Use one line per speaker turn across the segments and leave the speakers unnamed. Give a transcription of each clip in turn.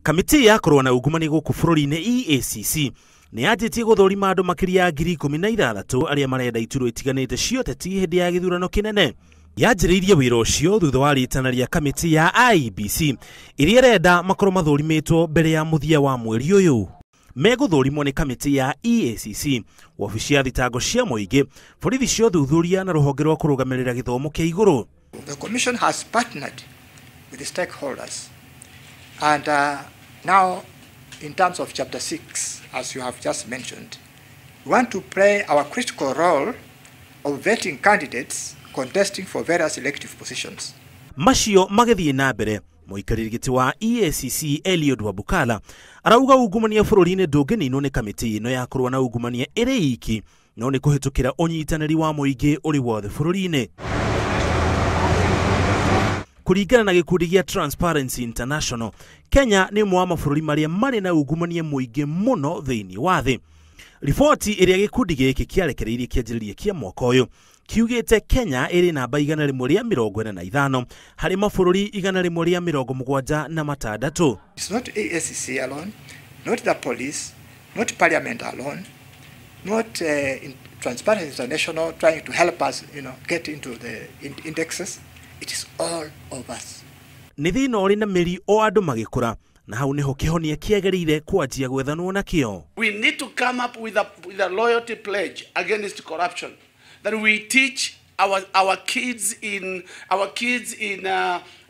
Kamĩtĩ ya kũrũa na ungumania gũkũ bũrũri-inĩ EACC nĩ yanjĩtie gũthũrima andũ makĩria ya 16,000 arĩa marenda iturwa itiganĩte cia ũteti hĩndĩ ya gĩthurano kĩnene. Yanjĩrĩirie wĩra ũcio thutha wa rĩtana rĩa kamĩtĩ ya IEBC ĩrĩa ĩrenda makorwo mathũrimĩtwo mbere ya mũthia wa mweri ũyũ. Megũthũrimwo nĩ kamĩtĩ ya EACC, wabici ya thitango cia mũingĩ, borithi cia ũthuthuria na rũhonge rwa kũrũgamĩrĩra gĩthomo kĩa igũrũ.
The commission has partnered with the stakeholders and now in terms of chapter 6, as you have just mentioned, we want to play our critical role of vetting candidates contesting for various elective positions.
Macio magĩthiĩ na mbere, mũikarĩri gĩtĩ wa EACC Eliud Wabukala arauga ungumania bũrũri-inĩ ndũngĩninwo nĩ kamĩtĩ ĩno ya kũrũa na ungumania ĩrĩ iki, no nĩ kũhĩtũkĩra ũnyitanĩri wa mũingĩ ũrĩ wothe bũrũri-inĩ. Kũringana na gĩkundi gĩa Transparency International, Kenya nĩ ũmwe wa mabũrũri marĩa marĩ na ungumania mũingĩ mũno thĩinĩ wa thĩ. Riboti ĩrĩa gĩkundi gĩkĩ kĩarekereirie kĩanjĩrĩria kĩa mwaka ũyũ kiugĩte Kenya ĩrĩ namba 145 harĩ mabũrũri 176.
It's not EACC alone, not the police, not parliament alone, not Transparency International trying to help us, get into the indexes. It is all of us.
Nĩ thĩna ũrĩ na mĩri o andũ magĩkũra, na hau nĩho kĩhonia kĩagĩrĩire kwanjia gwethanwo nakĩo.
We need to come up with a loyalty pledge against corruption that we teach our kids in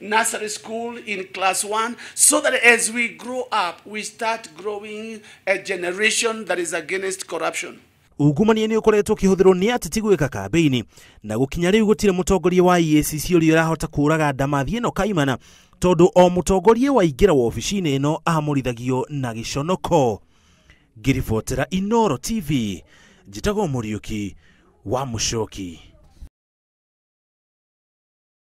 nursery school, in class 1, so that as we grow up we start growing a generation that is against corruption.
Ungumania nĩ ũkoretwo ũkĩhũthĩrwo nĩ ateti gwĩka kambĩini, na gũkinya rĩu gũtirĩ mũtongoria wa EACC ũrĩa ũrahota kũraga ndamathi ĩno kaimana, tondũ o mũtongoria waingĩra wabici-inĩ ĩno amũrithagio na gĩconoko. Ngĩribotera Inooro TV, njĩtagwo Mũriũki wa Mũcoki.